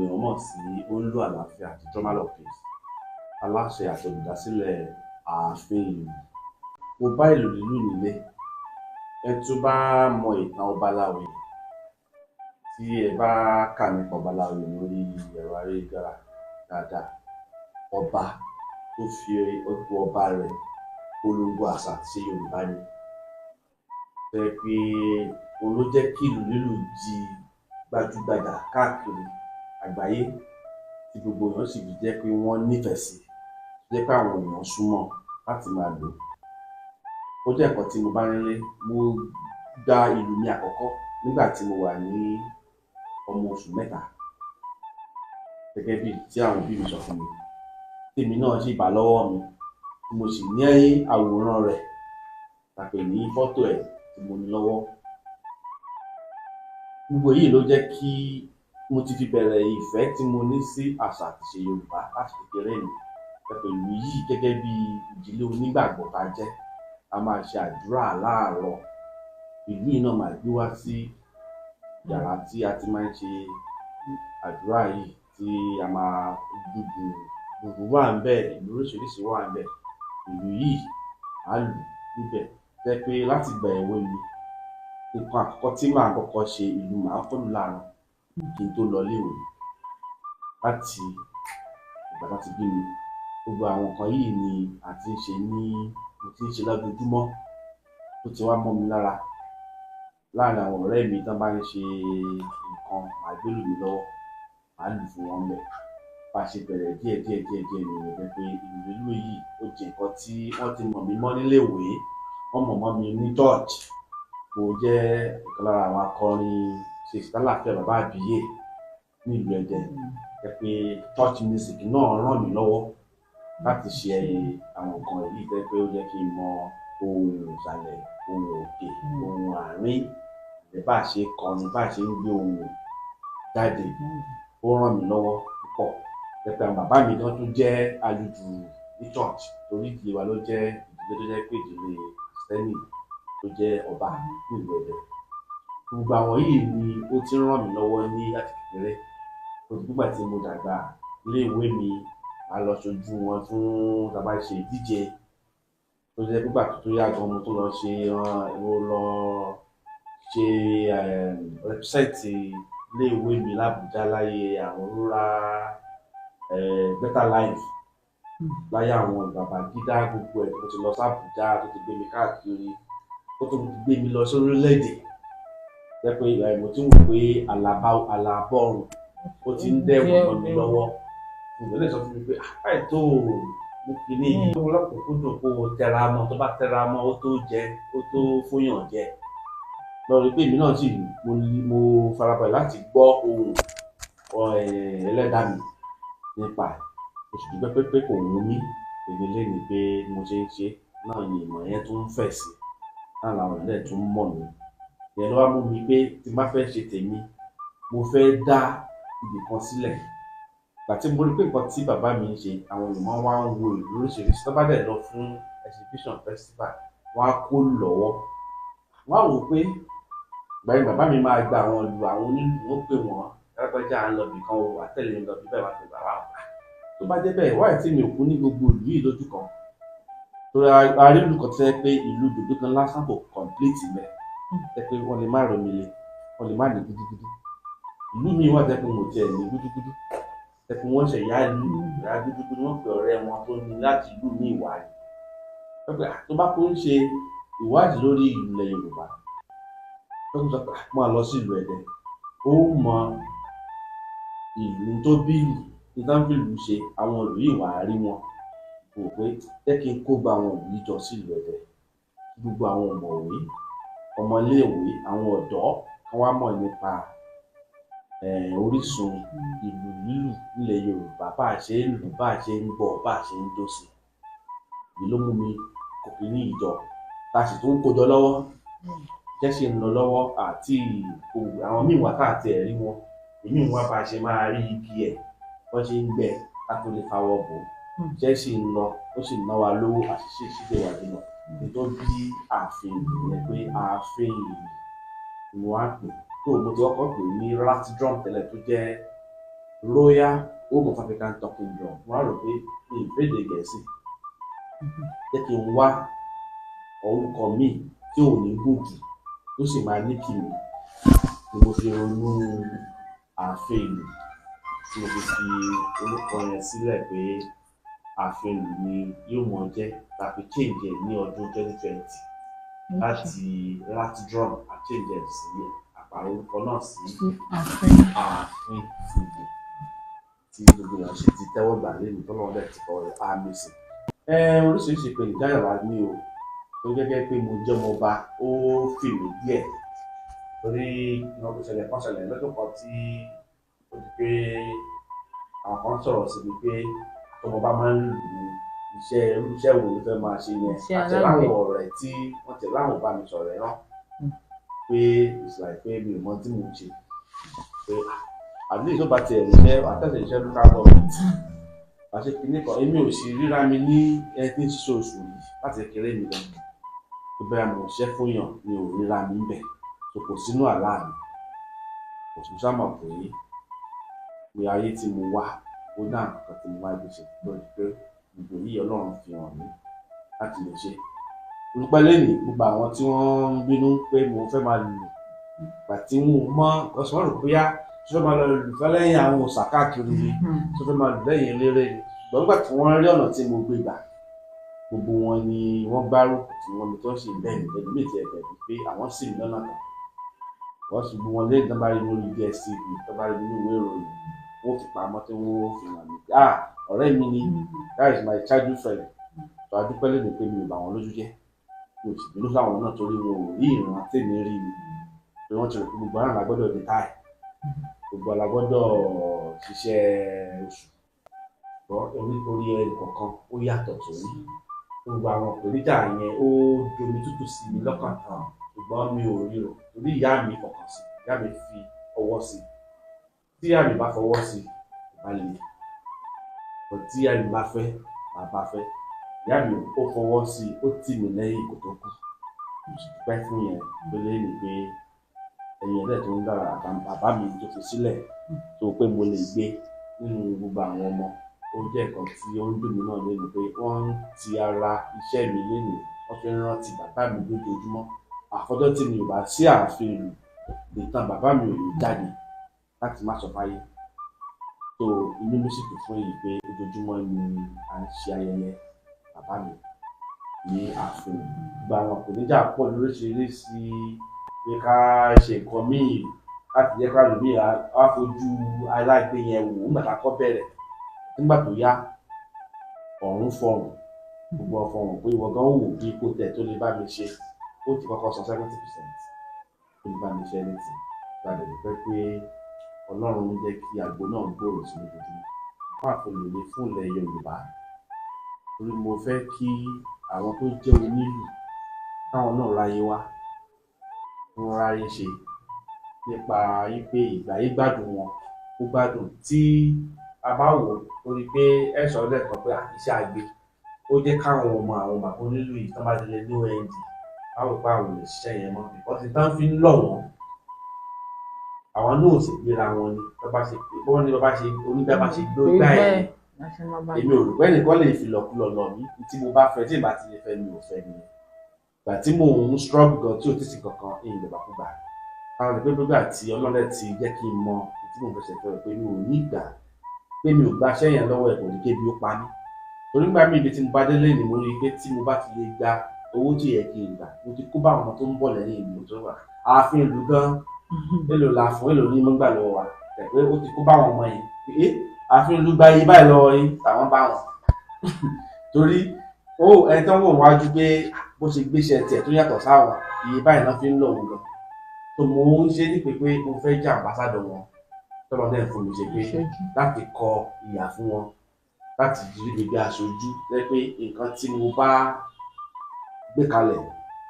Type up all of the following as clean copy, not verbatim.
èèyàn mọ̀ sí Olú Àlàáfíà àti Drummer of Peace, aláṣẹ àti olùdásílẹ̀ Ààfin Ìlú. Mo bá ìlù lílù nílé. Ẹ tó bá mọ ìtàn Ọba Láoyè, tí ẹ bá kà nípa Ọba Láoyè lórí ẹ̀rọ ayélujára dáadáa, ọba tó fi ipò ọba rẹ̀ polongo àṣà àti ìṣe Yorùbá ni. Tó jẹ́ pé òun ló jẹ́ kí ìlù lílù di gbajúgbajà káàkiri àgbáyé, tí gbogbo èèyàn sì fi jẹ́ pé wọ́n nífẹ̀ẹ́ sí, tó jẹ́ pé àwọn èèyàn súnmọ́ láti máa lò ó. Ó jẹ́ nǹkan tí mo bá nílé. Mo gba ìlù mi àkọ́kọ́ nígbà tí mo wà ní ọmọ oṣù 3, gẹ́gẹ́ bí tí àwọn òbí mi sọ fún mi. Tèmi náà sì bá lọ́wọ́ mi, tí mo sì ní àwòrán rẹ̀, tàpé ní fọ́tò ẹ̀ tí mo ní lọ́wọ́. Gbogbo èyí ló jẹ́ kí mo ti fi bẹ̀rẹ̀ ìfẹ́ tí mo ní sí àṣà àti ìṣe Yorùbá láti kékeré mi. Pẹ̀lú yìí, gẹ́gẹ́ bí ìdílé onígbàgbọ́ tá jẹ́, a máa ṣe àdúrà láàárọ̀. Ìlù yìí náà máa gbé wá sí yàrá tí a ti máa ń ṣe àdúrà yìí, tí a máa dùdù dùdù wà níbẹ̀, ìlù oríṣiríṣi wà níbẹ̀. Ìlù yìí á lù níbẹ̀. Jẹ́ pé láti ìgbà èwe mi, nǹkan àkọ́kọ́ tí màá kọ́kọ́ ṣe, ìlù màá kọ́ lù láàárọ̀ kí n tó lọ ilé ìwé. Láti ìgbà tí wọ́n ti bí mi, gbogbo àwọn nǹkan yìí ni a ti ń ṣe ní, mo ti ń ṣe lójoojúmọ́, tó ti wá mọ́ mi lára. Láàárín àwọn ọ̀rẹ́ mi tí wọ́n bá ń ṣe nǹkan, màá gbé ìlù mi lọ́wọ́, màá lù fún wọn níbẹ̀. Bá ṣe bẹ̀rẹ̀ díẹ̀ díẹ̀ díẹ̀ díẹ̀ nìyẹn, jẹ́ pé ìlù lílù yìí ó jẹ́ nǹkan tí wọ́n ti mọ̀ mí mọ́ nílé ìwé, wọ́n mọ̀ mọ́ mi ní church. Mo jẹ́ ìkan lára àwọn akọrin CAC Àlàáfíà Bàbá Àbíyè ní ìlú Ẹdẹ. Jẹ́ pé church music náà ràn mí lọ́wọ́ láti ṣe àwọn nǹkan yìí, jẹ́ pé ó jẹ́ kí n mọ ohùn ìsàlẹ̀, ohùn òkè, ohùn àárín, bá ṣe kọrin, bá ṣe ń gbé ohùn jáde. Ó ràn mí lọ́wọ́ púpọ̀. Jẹ́ pé àwọn bàbá mi gan tún jẹ́ aludùrù ní church, torí ìdílé wa ló jẹ́ ìdílé tó jẹ́ pé ìdílé Kristẹni tó jẹ́ ọba ní ìlú Ẹdẹ. Gbogbo àwọn yìí ni ó ti ń ràn mí lọ́wọ́ ní láti kékeré. Nígbà tí mo dàgbà, ilé ìwé mi, màá lọ ṣojú wọn fún tí a bá ṣe ìdíje. Tó jẹ́ pé nígbà tó yá gan, mo tún lọ ṣe, mo lọ ṣe represent ilé ìwé mi l'Abuja láyé àwọn rural Better Life. Láyé àwọn Babangida, gbogbo ẹ̀, mo ti lọ sí Abuja, tó ti gbé mi káàkiri, ó tún gbé mi lọ sí orílẹ̀-èdè. Jẹ́ pé mo ti ń wò pé àlàbọ̀rùn ó ti ń dẹ́wù mọ́ mi lọ́wọ́. Mo lè sọ fún mi pé, "Báyìí tó mú kíní yìí." Ó lọ́kùnkúndùn kó tẹra mọ́, tó bá tẹra mọ́, ó tó jẹ, ó tó fúnyàn jẹ. Lọ rí pé èmi náà sì mo farabalẹ̀ láti gbọ́ ohùn ẹlẹ́dàá mi nípa ẹ̀. Mo sì dúpẹ́ pé kò wù mí. Èmi léèní pé mo ṣe ń ṣe náà ni ìmọ̀ yẹn tún ń fẹ̀ sí. Náà làwọn èèyàn tún mọ̀ mí. Ìyẹn ló wá mú mi pé tí n bá fẹ́ ṣe tèmi, mo fẹ́ dá ibì kan sílẹ̀. Ìgbà tí mo rí pé nǹkan tí bàbá mi ń ṣe, àwọn èèyàn máa ń wá ń wo ìlú oríṣiríṣi. Tí wọ́n bá dẹ̀ lọ fún exhibition festival, wọ́n á kó lọ́wọ́. Wọ́n á wò pé ìgbà yẹn bàbá mi máa gba àwọn ìlù àwọn onílù, wọ́n pè wọ́n, lágbájá à ń lọ ibì kan o, wà tẹ̀lé mi lọ bí bẹ́ẹ̀, wà tẹ̀lé bàbá wa. Tó bá dé bẹ́ẹ̀, why tí mi ò kú ní gbogbo ìlú yìí lójú kan? Torí a rí ìlú kan tó jẹ́ pé ìlú dòdò kan lásán kò complete ńbẹ̀. Jẹ́ pé wọ́n lè má romile, wọ́n lè má ní gúdúgúdú. Ìlú mi wà jẹ́ pé wọn ò tiẹ̀ ní gúdúgúdú. Jẹ́ pé wọ́n ṣẹ̀ yá ìlú, yá gúdúgúdú, wọ́n pe ọ̀rẹ́ wọn tó ní láti ìlú mi wá ni. Tó bá kún ṣe ìwádìí lórí ìlú ilẹ̀ Yorùbá, tó ń sọ pé máa lọ sí ìlú Ẹdẹ, ó mọ ìlú tó bí ìlú, ní tán fi ìlú ṣe, àwọn ìlú yìí wà á rí wọn. Mo rò pé jẹ́ kí n kó gba àwọn ìlú yìí jọ sí ìlú Ẹdẹ. Gbogbo àwọn ọ̀mọ̀wé, ọmọléèwé, àwọn ọ̀dọ́ kan wá mọ̀ nípa orísun ìlù lílù nílẹ̀ Yorùbá, bá ṣe ń lù, bá ṣe ń gbọ́, bá ṣe ń jó sí. Èyí ló mú mi kó kíní yìí jọ, tá a sì tún ń kó jọ lọ́wọ́. Iṣẹ́ sì ń lọ lọ́wọ́ àti àwọn míì wà tá àti ẹ̀rí wọn. Èmi wà bá ṣe máa rí igi ẹ̀, bọ́n ṣe ń gbẹ ká tó lè fawọ́ bò. Iṣẹ́ sì ń lọ, ó sì ń ná wa lówó, àṣìṣe sì dé wá jìnnà. Èyí tó bí ààfin ìlú yẹn pé Ààfin ìlú ni mo wá ń pè. Tó mo ti kọ́kọ́ pè ní Rat Drum tẹ́lẹ̀ tó jẹ́ Royal Home of African Talking Drum. Wọ́n á rò pé mi ì fèdè Gẹ̀ẹ́sì, jẹ́ kí n wá orúkọ míì tí ò ní gùn jù tó sì máa ní kìmí, ni mo fi ronú Ààfin Ìlù, tí mo fi fi orúkọ yẹn sílẹ̀ pé Ààfin Ìlù ni yóò mọ jẹ́. Ta fi change ẹ̀ ní ọdún 2020 láti Rat Drum, a change ẹ̀ sí, àpàrọ̀ orúkọ náà sí Ààfin. Ààfin Ìlù, tí gbogbo èèyàn sì ti tẹ́wọ́ gbà lẹ́nu, tọ́lọ́run dẹ̀ ti kọ́ àmì sí. Oríṣiríṣi ìpèníjà la ní o, tó gẹ́gẹ́ pé mo jẹ́ ọmọ ọba, ó fì mí díẹ̀, torí ìṣẹ̀lẹ̀ kan ṣẹlẹ̀ lọ́dún kan tí ó di pé àwọn kan sọ̀rọ̀ sí mi pé tọmọba máa ń lù ní iṣẹ́, irú iṣẹ́ wo ló fẹ́ máa ṣe yẹn? Iṣẹ́ àti alágbẹ̀. Láwọn ọ̀rẹ́ tí wọ́n tẹ̀ láwọn bá mi sọ̀rọ̀ ẹ̀ náà pé it's like pé mi ò mọ tí mò ń ṣe, pé at least ó bá tiẹ̀ ríṣẹ́ àtẹ̀sẹ̀ iṣẹ́ local government àṣẹ kìíní kan. Èmi ò sì ríra mi ní ẹni tí ń ṣiṣẹ́ oṣù yìí láti kékeré mi lọ, tó bẹ́ẹ̀ mo ṣiṣẹ́ fún yàn, mi ò ríra mi ń bẹ̀, tó kò sínú àlá mi. Kò sì sá mọ̀ pé pé ayé tí mo wá, ó dá nǹkan tí mo wá ibi ṣe lórí pé gbogbo yìí Ọlọ́run fi hàn mí láti lè ṣe. Olùpẹ́ lẹ́nìí, gbogbo àwọn tí wọ́n ń bínú pé mo fẹ́ máa lù gbà tí wọn ò mọ ọ̀sán, rò bóyá tó fẹ́ máa lọ lù fẹ́ lẹ́yìn àwọn òòṣà káàkiri ni, tó fẹ́ máa lù lẹ́yìn eléré ni. Ṣùgbọ́n nígbà tí wọ́n rí ọ̀nà tí mo gbé gbà, gbogbo wọn ni wọ́n gbárùkù tí wọ́n mi tó ń ṣe bẹ́ẹ̀ ní ẹlòmíì tí ẹ bẹ̀rù pé àwọn sì ní lọ́nà kan. Wọ́n sì gbogbo wọn lẹ́yìn tó bá rí lórí DSTV, tó bá rí nínú ìwé ìròyìn, wọ́n fi pamọ́ tí wọ́n fi hàn mí, "Ah, ọ̀rẹ́ mi ni, that is my childhood friend." Tó a dúpẹ́ lẹ́nu pé mi ò bà wọ́n lójú jẹ́, mi ò sì bínú sáwọn náà, torí wọn ò rí ìran tèmi rí ni, pé wọ́n ti rò pé gbogbo ara la gbọ́dọ̀ ní táì, gbogbo ara gbọ́dọ̀ ṣiṣẹ́ oṣù. Ṣùgbọ́n orí ẹnì kọ̀ọ̀kan ó yàtọ̀ sórí. Gbogbo àwọn ìpèníjà yẹn, ó domi tútù sí mi lọ́kàn tán, ṣùgbọ́n mi ò ríro torí ìyá mi fọkàn sí, ìyá mi fi ọwọ́ sí. Tí ìyá mi bá fọwọ́ sí, kò bá le kò tí ìyá mi bá fẹ́, bàbá fẹ́. Ìyá mi ó fọwọ́ sí, ó tì mí lẹ́yìn kó tó kú. Mo sì dúpẹ́ fún yẹn pé lẹ́yìn pé ẹ̀yìn ẹ̀dẹ̀ tó ń dára bàbá mi tó fi sílẹ̀ tó pé mo lè gbé nínú gbogbo àwọn ọmọ, ó jẹ́ nǹkan tí ó ń dùn mí náà lẹ́nu pé wọ́n ń ti ara iṣẹ́ mi lénìí, wọ́n fi ń rántí bàbá mi lójoojúmọ́. Àfọjọ́ tí mi ò bá sí ààfin ìlú, ìtàn bàbá mi ò ní jáde láti má sọ fáyé. Tó inú mi sì kún fún èyí pé ojoojúmọ́ ni à ń ṣe ayẹyẹ bàbá mi ní ààfin. Gbogbo àwọn ìpèníjà pọ̀ lóríṣiríṣi pé ká ṣe nǹkan míì láti jẹ́ ká lòmíì á fojú aláìpé yẹn wò nígbà tá a kọ́ bẹ̀rẹ̀. Nígbà tó yá, ọ̀run fọhùn, gbogbo ọ̀fọ̀hùn pé ìwọ gan wò bí kò tẹ̀ tó lè bá mi ṣe, ó ti kọ́kọ́ san 70% tó lè bá mi ṣe anything. Gbàdé dúpẹ́ pé Ọlọ́run ń jẹ́ kí àgbo náà gbòòrò sí lójoojúmọ́. Fún àfọlùlé fún ilẹ̀ Yorùbá, torí mo fẹ́ kí àwọn tó jẹ́ onílù káwọn náà ráyé wá, wọ́n ráyé ṣe nípa wípé ìgbáyé gbádùn wọn ó gbádùn. Tí a bá wò ó, torí pé ẹ sọ lẹ́ẹ̀kan pé iṣẹ́ àgbẹ̀ ó jẹ́ káwọn ọmọ àwọn bàbá onílù yìí tán bá ti lè ní OND, báwo pé àwọn ò lè ṣiṣẹ́ yẹn mọ́, because tán fi ń lọ̀ wọ́n, àwọn náà ò sì gbéra wọn ni tó bá ṣe pé wọ́n ní bàbá ṣe onígbà bá ṣe gbé gbá ẹ̀. Èmi ò rò pé ẹnìkan lè fi lọ̀kulọ̀ lọ̀ mí. Tí mo bá fẹ́, tí ìbá ti lè fẹ́, mi ò fẹ́ nìyẹn. Ìgbà tí mò ń struggle gan tí ò tí sí kankan, èyí lè bàkúgbà káwọn ní pé gbígbà tí ọlọ́lẹ̀ ti jẹ́ kí n mọ tí mò ń fẹsẹ̀ fẹ́ rẹ̀ pé mi ò ní ìgbà pé mi ò gba iṣẹ́ yẹn lọ́wọ́ ẹ̀, kò ní kébi ó pa mí. Torí nígbà míì, ibi tí mo bá délé ni mo rí i pé tí mo bá ti lè gba owó tí yẹ kí n gbà, mo ti kó bá àwọn ọmọ tó ń bọ̀ lẹ́yìn mi tó wà. Ààfin ìlú gan, èlò la fún, èlò ní mọ́gbà lọ́wọ́ wa tẹ̀ pé ó ti kó bá àwọn ọmọ yẹn pé ààfin ìlú gba iye báyìí lọ́wọ́ yín tàwọn bá wọn. Torí ó ẹni tó ń wò wájú pé bó ṣe gbéṣẹ́ tiẹ̀ tó yàtọ̀ sáwọn, iye báyìí náà fi ń lọ òun gan. Tó mo ń ṣe nípe pé mo fẹ́ jẹ́ ambassador wọn, tọ́lọ́ náà fún mi ṣe pé láti kọ ìyà fún wọn, láti rí mi bí aṣojú jẹ́ pé nǹkan tí mo bá gbé kalẹ̀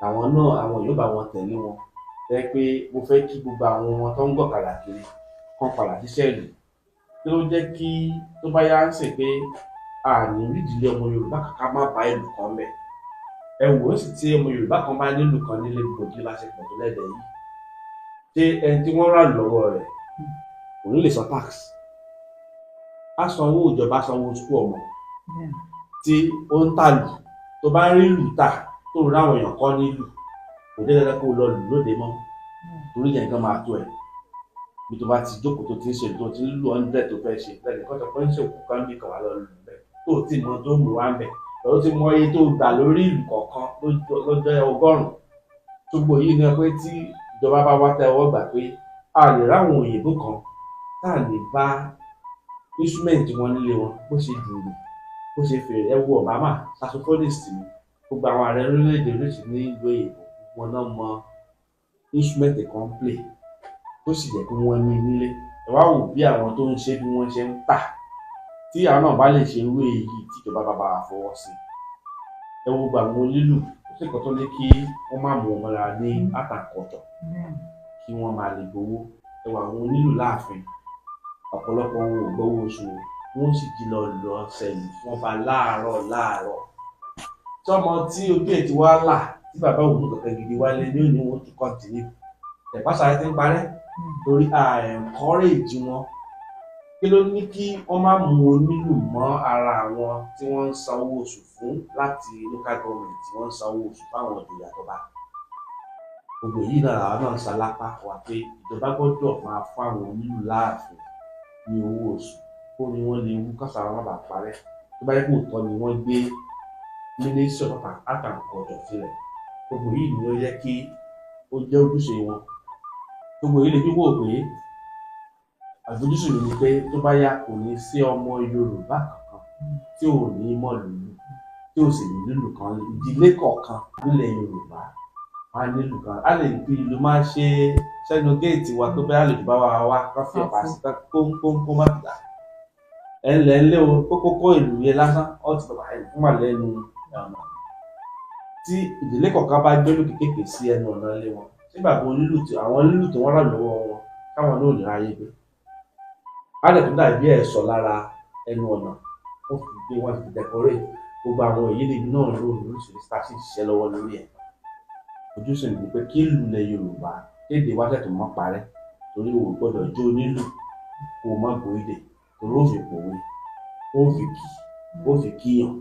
làwọn náà, àwọn yóò bá wọn tẹ̀lé wọn, jẹ́ pé mo fẹ́ kí gbogbo àwọn ọmọ tó ń gọ̀kadà kiri kán padà síṣẹ́ ìlú, kí ló jẹ́ kí tó bá yá ń sìn pé àní rídìílé ọmọ Yorùbá kàkà má bá ìlú kan bẹ̀. Ẹ wò ó sì, tí ọmọ Yorùbá kan bá nílùú kan nílé, gbogbo ìdílé bá ṣe pọ̀ tó lẹ́dẹ̀ẹ́ yìí, ṣé ẹni tí wọ́n rà lọ́wọ́ rẹ̀ kò ní lè san tax? Á sanwó ìjọba, sanwó sukú ọmọ tí ó ń tàlù. Tó bá ń rí lù tà, tó ń ráwọn èèyàn kọ́ nílù, kò dé dandan kó lọ lù lóde mọ́, torí yẹn gan máa tó ẹ̀. Bí tó bá ti jókòó, tó ti ń ṣe, tó ti ń lù 100 tó fẹ́ ṣe lẹ́nu kọ́, tó pé ń ṣe òkú kan bí kan wà lọ lù bẹ́ẹ̀, tó ti mọ tó mú wá ń bẹ̀, lọ́wọ́ ti mọ iye tó gbà lórí ìlú kọ̀ọ̀kan lọ́jọ́ 100. Gbogbo yìí ni pé tí ìjọba bá wá tẹ́wọ́ gbà pé a lè ráwọn òyìnbó kan tá a lè bá instrument wọn nílé wọn, bó ṣe dùrù, bó ṣe fèrè. Ẹ wo Obama, saxophonist ni. Gbogbo àwọn ààrẹ orílẹ̀-èdè oríṣi ní ìlú òyìnbó, wọn náà mọ instrument kan play, tó sì jẹ́ pé wọ́n ní nílé. Ẹ wá wò bí àwọn tó ń ṣe, bí wọ́n ṣe ń tà. Tí àwọn náà bá lè ṣe irú èyí, tí ìjọba bá bá wa fọwọ́ sí, ẹ wo gbogbo àwọn onílù, kò sí nǹkan tó ní kí wọ́n má mú wọn lára ní art and culture, kí wọ́n máa lè gbowó. Ẹ wo àwọn onílù láàfin, ọ̀pọ̀lọpọ̀ wọn ò gbowó oṣù, wọ́n sì jí lọ lọ sẹ̀lù fún ọba láàárọ̀ láàárọ̀. Tọmọ tí ojú ẹ̀ ti wá là, tí bàbá òun mú kankan gidi wálé ní òní, wọn tún continue ẹ̀pá sáré tí ń parẹ́, torí a encourage wọn. Kí ló ní kí wọ́n má mú onílù mọ́ ara àwọn tí wọ́n ń sanwó oṣù fún láti local government, tí wọ́n ń sanwó oṣù fáwọn ìjòyè àtọba? Gbogbo èyí náà làwọn náà ń salápá wà pé ìjọba gbọ́dọ̀ máa fún àwọn onílù láàfin ní owó oṣù, kó ní wọ́n lè wú kásá wọn má bàa parẹ́. Tó bá yẹ kó tọ́ ni wọ́n gbé Ministry of Art and Culture sílẹ̀, gbogbo yìí ni ó yẹ kí ó jẹ́ ojúṣe wọn. Gbogbo yìí lè fi wò pé àfojúsùn mi ni pé tó bá yá, kò ní sí ọmọ Yorùbá kankan tí ò ní mọ̀ lùlù, tí ò sì ní lùlù kan. Ìdílé kọ̀ọ̀kan nílẹ̀ Yorùbá wọn á nílù kan. A lè fi ìlú máa ṣe sẹ́nu géètì wa tó bẹ́ẹ̀, àlejò bá wa wá kán fi ọ̀pá sí kónkónkó má gbà ẹ̀ ńlẹ̀ ńlẹ̀ o, kókókó ìlú yẹn lásán ọ̀ ti bàbá ẹ̀ fún wa lẹ́nu ọ̀nà. Tí ìdílé kọ̀ọ̀kan bá gbé lù kékèké sí ẹnu ọ̀nà ilé wọn, tí bàbá onílù tí àwọn onílù tí wọ́n rà lọ́wọ́ wọn, káwọn náà ò ní ráyé gbé, á dẹ̀ tún dàbí ẹ̀ṣọ́ lára ẹnu ọ̀nà. Wọ́n fi gbé, wọ́n fi decorate gbogbo àwọn èyí lèmi náà lò lóríṣiríṣi tá a sì ń ṣiṣẹ́ lọ́wọ́ lórí ẹ̀. Ojúṣe mi ni pé kí ìlú ilẹ̀ Yorùbá kéde wá tẹ̀tún mọ́ parẹ́, torí o ò gbọ́dọ̀ jó onílù kó o má gbóyè, torí ó fi pòwe, ó fi kì, ó fi kíyàn.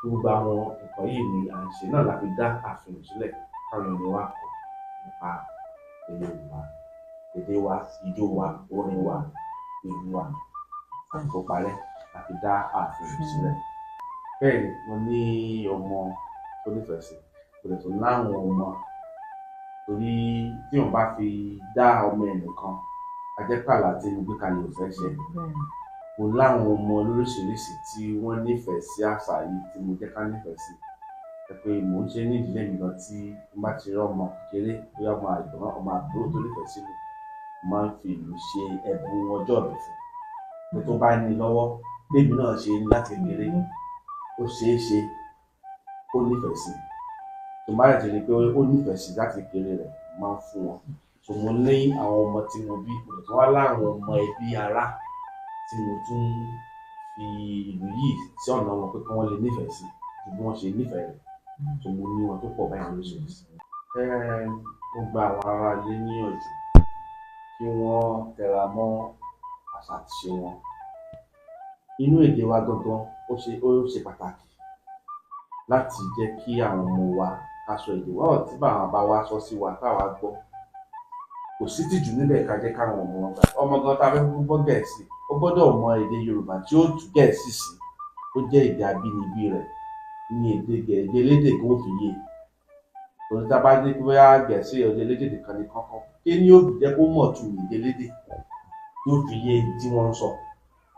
Gbogbo àwọn nǹkan yìí ni à ń ṣe náà la fi dá ààfin sílẹ̀, káwọn ènìyàn wa kọ́ nípa èdè Yorùbá, èdè wa, ijó wa, orin wa, ìlú wa, àti kó parẹ́ la fi dá ààfin sílẹ̀. Bẹ́ẹ̀ ni mo ní ọmọ tó nífẹ̀ẹ́ sí, kò dẹ̀ tún láwọn ọmọ, torí tí èèyàn bá fi dá ọmọ ẹnìkan, ajẹ́pàlà tí mo gbé kalẹ̀ ò fẹ́ ṣe. Mo láwọn ọmọ lóríṣiríṣi tí wọ́n nífẹ̀ẹ́ sí àṣà yìí, tí mo jẹ́ ká nífẹ̀ẹ́ sí. Ẹ pé mò ń ṣe ní ìdílé mi gan, tí mo bá ti rí ọmọ kékeré, bóyá ọmọ àgbọ̀n, ọmọ àbúrò tó nífẹ̀ẹ́ sí ìlú, mo máa ń fi ìlú ṣe ẹ̀bùn ọjọ́ ìbí fún un. Pé tó bá ní lọ́wọ́, bébí náà ṣe ní láti kékeré, ó ṣeé ṣe kó nífẹ̀ẹ́ sí. Tó bá dẹ̀ ti rí pé ó nífẹ̀ẹ́ sí láti kékeré rẹ̀, mo máa ń fún wọn. So mo ní àwọn ọmọ tí mo bí, mo dẹ̀ tún wá láwọn ọmọ ẹbí ará tí mo tún fi ìlú yìí sí ọ̀nà wọn pé kí wọ́n lè nífẹ̀ẹ́ sí ju bí wọ́n ṣe nífẹ̀ẹ́ rẹ̀. So mo ní wọn tó pọ̀ báyìí lóríṣiríṣi. Mo gba àwọn ará ilé níyànjú kí wọ́n tẹra mọ́ àṣà àti ìṣe wọn. Inú èdè wa gangan, ó ṣe pàtàkì láti jẹ́ kí àwọn ọmọ wa ká sọ èdè wa. Ọ̀rọ̀ tí bàbá wa sọ sí wa táwa gbọ́, kò sí tìjú níbẹ̀ ká jẹ́ káwọn ọmọ wọn gbà. Ọmọ gan tá a fẹ́ gbọ́ Gẹ̀ẹ́sì, ó gbọ́dọ̀ mọ èdè Yorùbá tí ó tú Gẹ̀ẹ́sì sí, tó jẹ́ èdè abínibí rẹ̀ ní èdè èdè elédè kó fi yé. Torí tá a bá ní pé bóyá Gẹ̀ẹ́sì èdè elédè nìkan ni kọ́kọ́, kí ni yóò jẹ́ kó mọ̀ tu èdè elédè yóò fi yé tí wọ́n ń sọ?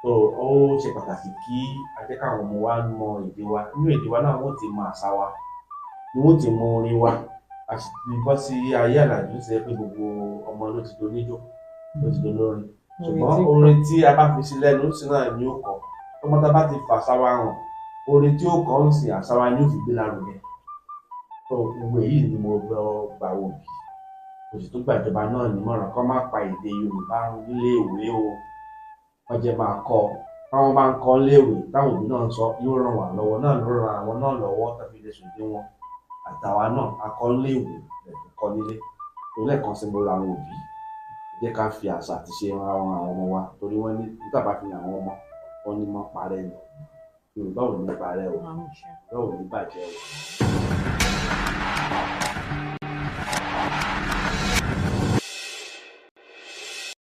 So ó ṣe pàtàkì kí a jẹ́ káwọn ọmọ wa mọ èdè wa. Nínú èdè wa náà wọ́n ti mọ àṣà wa, ni wọ́n ti mọ orin wa. A sì ti bọ́ sí ayé àlàjú ṣe pé gbogbo ọmọ ló ti doníjó, ló ti dolórin, ṣùgbọ́n orin tí a bá fi sí lẹ́nu sí náà ni ó kọ. Ọmọ tá a bá ti fà àṣà wa hàn, orin tí ó kọ ń sìn, àṣà wa ni ó fi gbé lárugẹ. So gbogbo èyí ni mo lọ gbà wò bí mo sì tún gbàjọba náà nímọ̀ràn kó má pa èdè Yorùbá run nílé ìwé o. Wọ́n jẹ́ máa kọ́, táwọn bá ń kọ́ léèwé, táwọn òbí náà ń sọ, yóò ràn wá lọ́wọ́ náà, ló ran àwọn náà lọ́wọ́ tàbí lè sòdí wọn àtàwa náà a kọ́ léèwé kọ́ nílé. Torí lẹ́ẹ̀kan sí, mo rọ àwọn òbí, jẹ́ ká fi àṣà àti ìṣe ran àwọn ọmọ wa, torí wọ́n ní níta bá fi hàn àwọn ọmọ Wọ́n ní mọ́ parẹ́ ni. Yorùbá ò ní parẹ́ o. Yorùbá ò ní bàjẹ́ o.